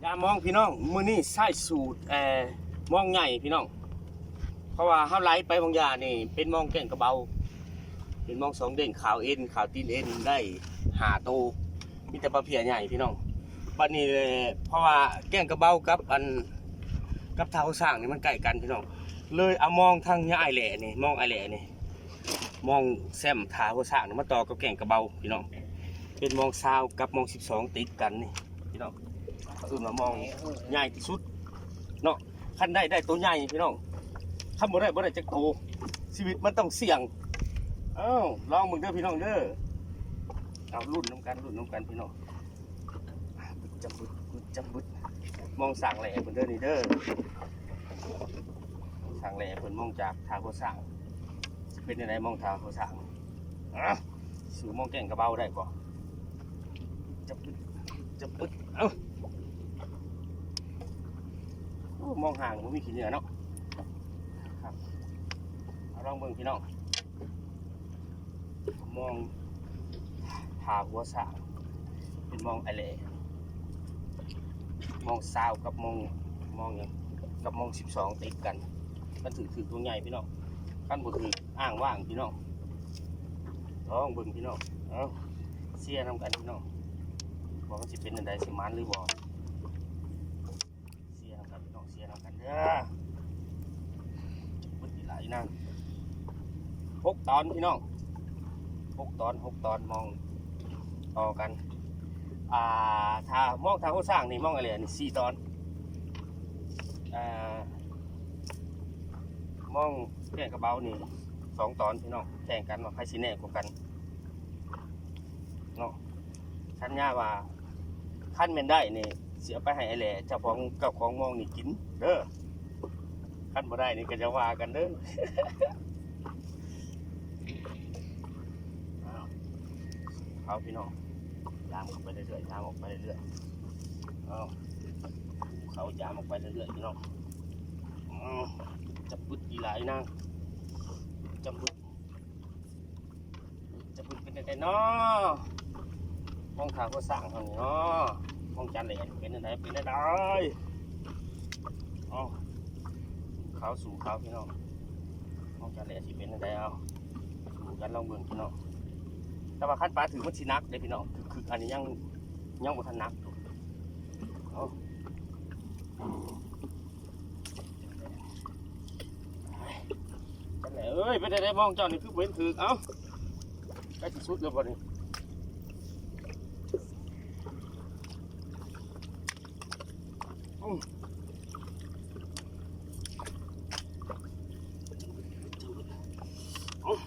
ຕາມມອງພີ່ນ້ອງ ມື້ນີ້ໃຊ້ສູດ ເອີ ມອງໃຫຍ່ພີ່ນ້ອງ ເພາະວ່າເຮົາໄຫຼໄປບາງຢ່ານີ້ເປັນມອງແກ້ງກະເບົາ ເປັນມອງສອງເດ້ງ ຂາວເອັນ ຂາວຕີນເອັນ ໄດ້ຫ້າໂຕ ມີແຕ່ປາເພຍໃຫຍ່ພີ່ນ້ອງ. ບັດນີ້ເພາະວ່າແກ້ງກະເບົາກັບອັນ ກັບທ່າຫົວຊ້າງນີ້ມັນໃກ້ກັນພີ່ນ້ອງ ເລີຍເອົາມອງທາງຍາອ້າຍແຫຼນີ້ ມອງອ້າຍແຫຼນີ້ ມອງແຊມທ່າຫົວຊ້າງນີ້ມາຕໍ່ກັບແກ້ງກະເບົາພີ່ນ້ອງ ເປັນມອງຊາວກັບມອງສິບສອງຕິດກັນນີ້ພີ່ນ້ອງ ເອີ້ນວ່າມອງໃຫຍ່ທີ່ສຸດເນາະ. ຄັນໄດ້ ໄດ້ໂຕໃຫຍ່ພີ່ນ້ອງ ຄັນບໍ່ໄດ້ ບໍ່ໄດ້ຈັກໂຕ ຊີວິດມັນຕ້ອງສ່ຽງ. ເອົ້າ ລອງເບິ່ງເດີພີ່ນ້ອງເດີ ເອົາ ລຸ້ນນຳກັນ ລຸ້ນນຳກັນພີ່ນ້ອງ. ຈຳບຶດ ຈຳບຶດ ມອງສ້າງແຫຼເພິ່ນເດີນີ້ເດີ ສ້າງແຫຼເພິ່ນ ມອງຈາກທ່າຫົວຊ້າງ ຊິເປັນຈັ່ງໃດມອງທ່າຫົວຊ້າງ ອາ ສູ້ມອງແກ້ງກະເບົາໄດ້ບໍ່? ຈຳບຶດ ຈຳບຶດ ເອົ້າ ໂອ້ ມອງຫ່າງບໍ່ມີຂີ້ເຫຍື້ອເນາະ ເອົາ ລອງເບິ່ງພີ່ນ້ອງ. ມອງທ່າຫົວຊ້າງ ເປັນມອງອ້າຍແຫຼ ມອງຊາວກັບມອງ ມອງຫຍັງ ກັບມອງສິບສອງຕິດກັນ ມັນຖືກ ຖືກໂຕໃຫຍ່ພີ່ນ້ອງ ຄັນບໍ່ຖືກອ້າງວ່າງພີ່ນ້ອງ. ລອງເບິ່ງພີ່ນ້ອງ ເອົາ ເຊຍນຳກັນພີ່ນ້ອງ ວ່າມັນຊິເປັນຈັ່ງໃດ ຊິໝານຫຼືບໍ່. ເຊຍນຳກັນພີ່ນ້ອງ ເຊຍນຳກັນເດີ ເບິດອີ່ຫຼາອີ່ນາງ ຫົກຕອນພີ່ນ້ອງ ຫົກຕອນ ຫົກຕອນ ມອງຕໍ່ກັນ ອ່າ ຖ້າມອງທ່າຫົວຊ້າງນີ້ ມອງອາເລນີ້ສີ່ຕອນ ອ່າ ມອງແກ້ງກະເບົານີ້ສອງຕອນພີ່ນ້ອງ ແຂ່ງກັນວ່າໃຜຊິແນ່ກວ່າກັນເນາະ. ສັນຍາວ່າ ຄັນແມ່ນໄດ້ນີ້ ຊິເອົາໄປໃຫ້ອ້າຍແຫຼ ເຈົ້າຂອງ ເຈົ້າຂອງມອງນີ້ກິນເດີ ຄັນບໍ່ໄດ້ນີ້ກໍຢ່າວ່າກັນເດີ. ເອົາ ເອົາພີ່ນ້ອງ ຢາມເຂົ້າໄປເລື້ອຍໆ ຢາມອອກໄປເລື້ອຍໆ ເອົາ ເຂົ້າຢາມອອກໄປເລື້ອຍໆ ພີ່ນ້ອງ ເອົາ ຈຳບຶດອີ່ຫຼາອີ່ນາງ ຈຳບຶດ. ຈະເປັນຈັ່ງໃດເນາະ ຂອງທ່າຫົວຊ້າງເຮົານີ້ເນາະ ຂອງຈານແຫຼເປັນຈັ່ງໃດ ເປັນຈັ່ງໃດ ເອົາ ຂາວສູ່ຂາວພີ່ນ້ອງ ຂອງຈານແຫຼຊິເປັນຈັ່ງໃດ ເອົາ ສູ້ກັນລອງເບິ່ງພີ່ນ້ອງ. ແຕ່ວ່າຄັນປາຖືກມັນຊິໜັກເດ້ພີ່ນ້ອງ ຄຶກໆ ອັນນີ້ຍັງ ຍັງບໍ່ທັນໜັກ ເອົາ. ຈັ່ງໃດເອີຍ ເປັນຈັ່ງໃດມອງເຈົ້ານີ້ຄືບໍ່ເຫັນຖືກ ເອົ້າ ໃກ້ຊິສຸດແລ້ວບໍ່ນີ້ ອືມ ເອົາ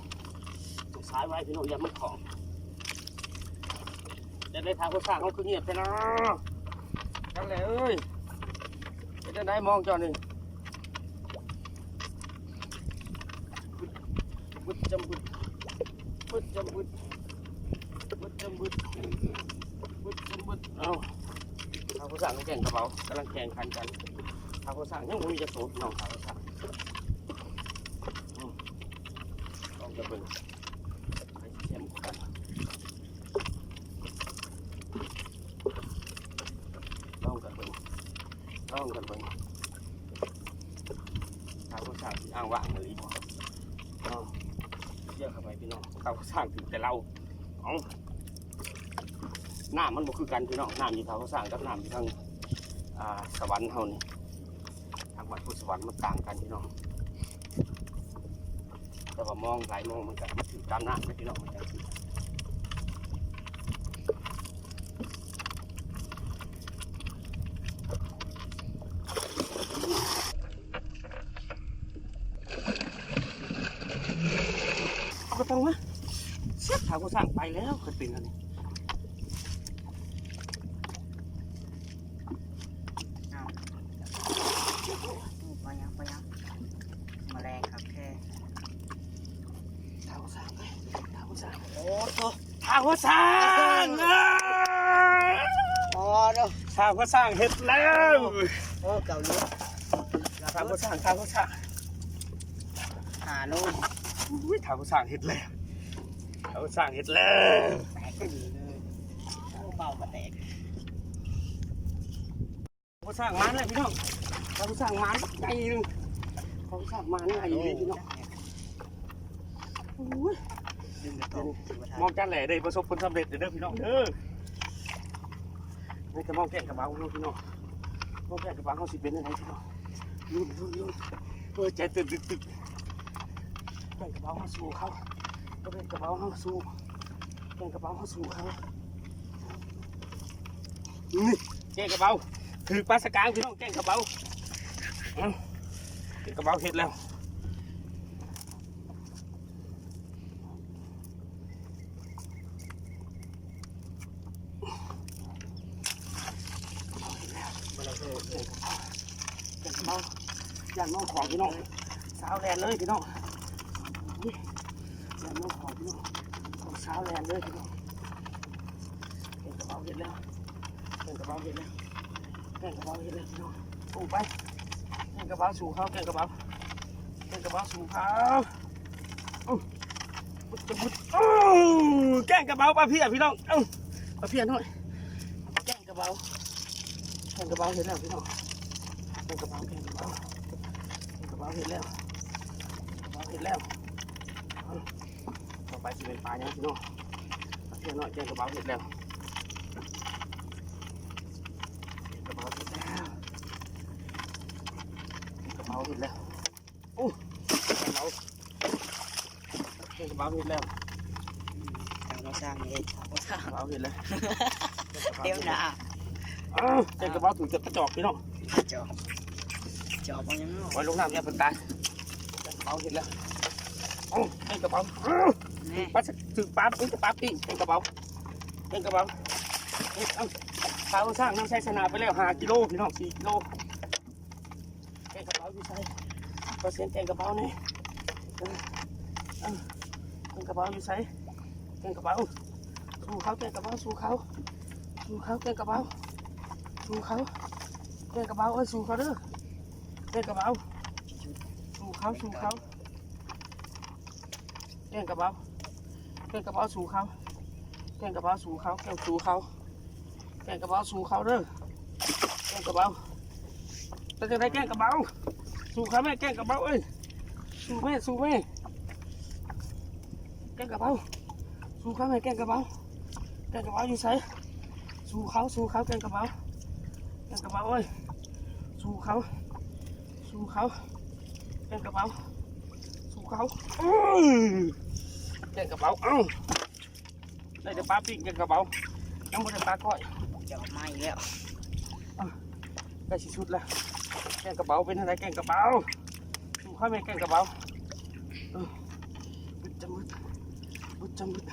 ຕ້ອງສາຍໄວ້ພີ່ນ້ອງ ຢ່າມັນຂອງ. ຈະໄດ້ຖາມຜູ້ສ້າງເຮົາຄືງຽບແທ້ນະ ຈັກແຫຼເອີຍ ເປັນຈັ່ງໃດມອງເຈົ້ານີ້ ບຶດຈຳບຶດ ບຶດຈຳບຶດ ບຶດຈຳບຶດ ບຶດຈຳບຶດ ເອົ້າ ຖາມຜູ້ສ້າງແກ່ງກະເບົາ ກຳລັງແຂ່ງຂັນກັນ ຖາມຜູ້ສ້າງຍັງບໍ່ມີຈັກໂຕພີ່ນ້ອງ ຖາມຜູ້ສ້າງ ອືມ ລອງຈະເບິ່ງ ໃຜຊິແຊບກວ່າກັນ ລອງກັນເບິ່ງ ລອງກັນເບິ່ງ ຖ້າຜູ້ສາວຊິອ້າງວ່າງອີ່ຫຼີບໍ່ ເອົາ ເຊື່ອເຂົ້າໄປພີ່ນ້ອງ ຖ້າຜູ້ສາວຖືກແຕ່ເຫຼົ້າ ເອົ້າ ນ້ຳມັນບໍ່ຄືກັນພີ່ນ້ອງ ນ້ຳຢູ່ຖ້າຜູ້ສ້າງກັບນ້ຳຢູ່ທາງ ອ່າ ສະຫວັນເຮົານີ້ ທາງວັດໂພນສະຫວັນມັນຕ່າງກັນພີ່ນ້ອງ ແຕ່ວ່າມອງຫຼາຍມອງມັນກະຖືກຕາມນ້ຳເດ້ພີ່ນ້ອງ ມັນກະຖືກ ເອົາກະປ໋ອງມາ ສຽບ ຖ້າບໍ່ສ້າງໄປແລ້ວ ຄັນເປັນອັນນີ້ ເອົາ ບໍ່ຫຍັງ ບໍ່ຫຍັງ ມາແລງຄັກແທ້ ຖ້າບໍ່ສ້າງໄປ ຖ້າບໍ່ສ້າງ ໂອ້ໂຕ ຖ້າບໍ່ສ້າງ ເອີ ອໍເນາະ ຖ້າບໍ່ສ້າງເຮັດແລ້ວ ໂອ້ ເກົ່າຢູ່ ຖ້າບໍ່ສ້າງ ຖ້າບໍ່ສ້າງ ຫ້າໂລ ອຸ້ຍ ຖ້າບໍ່ສ້າງເຮັດແລ້ວ ຖ້າບໍ່ສ້າງເຮັດແລ້ວ ແຕກກະດີເລີຍ ໂອ້ ເປົ່າກະແຕກ. ເຂົາສ້າງມານແລ້ວພີ່ນ້ອງ ເຂົາສ້າງມານບັກໃຫຍ່ໜຶ່ງ ເຂົາສ້າງມານໃຫຍ່ເລີຍພີ່ນ້ອງ. ໂອ້ຍ ມອງຈັນແຫຼໄດ້ປະສົບຜົນສຳເລັດເດີພີ່ນ້ອງເດີ. ນີ້ກະມອງແກ້ງກະເບົາເນາະພີ່ນ້ອງ ມອງແກ້ງກະເບົາເຮົາຊິເປັນຈັ່ງໃດພີ່ນ້ອງ. ລຸ້ນໆໆ ເອີ ໃຈເຕັ້ນຕຶກໆ. ແກ້ງກະເບົາເຮົາສູ້ເຂົາ ແກ້ງກະເບົາເຮົາສູ້ ແກ້ງກະເບົາເຮົາສູ້ເຂົາ. ນີ້ແກ້ງກະເບົາ ຖືກປາສະກາງພີ່ນ້ອງ ແກ້ງກະເບົາ. ເອົ້າ ແກ້ງກະເບົາເຮັດແລ້ວ ແກ້ງກະເບົາ ຢ້ານນ້ອງຂອງພີ່ນ້ອງ ສາວແລ່ນເລີຍພີ່ນ້ອງ. ຢ້ານນ້ອງຂອງພີ່ນ້ອງ ສາວແລ່ນເລີຍພີ່ນ້ອງ. ແກ້ງກະເບົາເຮັດແລ້ວ ແກ້ງກະເບົາເຮັດແລ້ວ ແກ້ງກະເບົາເຮັດແລ້ວພີ່ນ້ອງ. ໂອ້ ໄປ ແກ້ງກະເບົາສູ້ເຂົາ ແກ້ງກະເບົາ ແກ້ງກະເບົາສູ້ເຂົາ. ໂອ້ ແກ້ງກະເບົາປາເພຍພີ່ນ້ອງ ເອົ້າ ປາເພຍນ້ອຍ ແກ້ງກະເບົາ ແກ້ງກະເບົາເຮັດແລ້ວພີ່ນ້ອງ. ແກ້ງກະເບົາ ແກ້ງກະເບົາ ແກ້ງກະເບົາເຮັດແລ້ວ ກະເບົາເຮັດແລ້ວ. ເອົ້າ ຕໍ່ໄປຊິເປັນປາຫຍັງພີ່ນ້ອງ. ປາເພຍນ້ອຍ ແກ້ງກະເບົາເຮັດແລ້ວ ແກ້ງກະເບົາເຮັດແລ້ວ ແກ້ງກະເບົາເຮັດແລ້ວ. ໂອ້ ແກ້ງກະເບົາ ແກ້ງກະເບົາເຮັດແລ້ວ ທາງເຮົາສ້າງເຮັດ ແກ້ງກະເບົາເຮັດແລ້ວ ເຕັມໜ້າ. ເອົ້າ ແກ້ງກະເບົາຖືກຈັບກະຈອກພີ່ນ້ອງ ຈອກ ຈອກເອົາຫຍັງເນາະ ໄວ້ລົງນ້ຳຢ່າເພິ່ນຕາຍ. ແກ້ງກະເບົາເຮັດແລ້ວ ເອົ້າ ແກ້ງກະເບົາ ຖືກປາ ຖືກປາ ມີແຕ່ປາປີ້ງ ແກ້ງກະເບົາ ແກ້ງກະເບົາ. ເອົ້າ ທາງເຮົາສ້າງນຳໄຊຊະນະໄປແລ້ວຫ້າກິໂລພີ່ນ້ອງ ສີ່ກິໂລ. ແກ້ງກະເບົາຢູ່ໃສ? ຂໍສຽງແກ້ງກະເບົາແດ່. ເອີ ເອີ ແກ້ງກະເບົາຢູ່ໃສ? ແກ້ງກະເບົາ ສູ້ເຂົາ ແກ້ງກະເບົາ ສູ້ເຂົາ ສູ້ເຂົາ ແກ້ງກະເບົາ ສູ້ເຂົາ ແກ້ງກະເບົາ ເອີຍ ສູ້ເຂົາເດີ ແກ້ງກະເບົາ ສູ້ເຂົາ ສູ້ເຂົາ. ແກ້ງກະເບົາ ແກ້ງກະເບົາສູ້ເຂົາ ແກ້ງກະເບົາສູ້ເຂົາ ແກ້ງສູ້ເຂົາ ແກ້ງກະເບົາສູ້ເຂົາເດີ ແກ້ງກະເບົາ. ເປັນຈັ່ງໃດແກ້ງກະເບົາ? ສູ້ເຂົາແມ່ແກ້ງກະເບົາເອີຍ ສູ້ແມ່ ສູ້ແມ່ ແກ້ງກະເບົາ ສູ້ເຂົາແມ່ແກ້ງກະເບົາ ແກ້ງກະເບົາຢູ່ໃສ? ສູ້ເຂົາ ສູ້ເຂົາແກ້ງກະເບົາ ແກ້ງກະເບົາເອີຍ ສູ້ເຂົາ ສູ້ເຂົາ ແກ້ງກະເບົາ ສູ້ເຂົາ ເອີ ແກ້ງກະເບົາ ເອົ້າ ໄດ້ແຕ່ປາປີ້ງແກ້ງກະເບົາ ຍັງບໍ່ໄດ້ປາກ້ອຍ ຈະອອກມາອີກແລ້ວ ເອົ້າ ໃກ້ຊິສຸດແລ້ວ ແກ້ງກະເບົາ ເປັນຈັ່ງໃດແກ້ງກະເບົາ? ສູ້ເຂົາແມ່ແກ້ງກະເບົາ ເອີ ບຶດຈະບຶດ ບຶດຈະບຶດ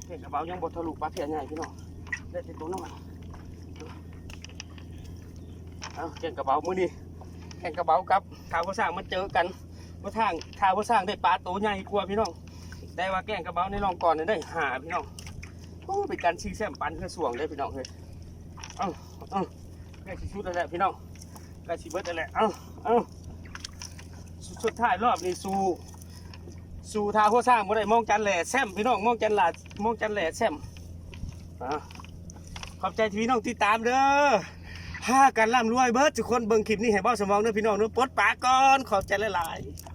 ແກ້ງກະເບົາຍັງບໍ່ທະລຸປາເພຍໃຫຍ່ພີ່ນ້ອງ ໄດ້ແຕ່ໂຕນ້ອຍ ເອົ້າ ແກ້ງກະເບົາ ມື້ນີ້ແກ້ງກະເບົາກັບທ້າວຫົວຊ້າງມາເຈີກັນ ວ່າທາງ ທ້າວຫົວຊ້າງໄດ້ປາໂຕໃຫຍ່ກວ່າພີ່ນ້ອງ ແຕ່ວ່າແກ້ງກະເບົາໃນຮ່ອງກ່ອນນັ້ນໄດ້ຫ້າພີ່ນ້ອງ ໂອ້ ເປັນການຊິງແຊ້ມປັນເຮືອຊ່ວງເດ້ພີ່ນ້ອງເອີຍ ເອົ້າ ເອົ້າ ໃກ້ຊິສຸດແລ້ວແຫຼະພີ່ນ້ອງ ໃກ້ຊິເບິດແລ້ວແຫຼະ ເອົ້າ ເອົ້າ ສຸດ ສຸດທ້າຍລອບນີ້ສູ້ ສູ້ທ້າວຫົວຊ້າງບໍ່ໄດ້ ມອງຈັນແຫຼແຊ້ມພີ່ນ້ອງ ມອງຈັນຫຼາ ມອງຈັນແຫຼແຊ້ມ ອ່າ ຂອບໃຈທີ່ພີ່ນ້ອງຕິດຕາມເດີ ພາກັນລ່ຳລວຍເບິດທຸກຄົນ ເບິ່ງຄລິບນີ້ໃຫ້ເບົາສະໝອງເດີພີ່ນ້ອງເດີ ປົດປາກ່ອນ ຂອບໃຈຫຼາຍໆ.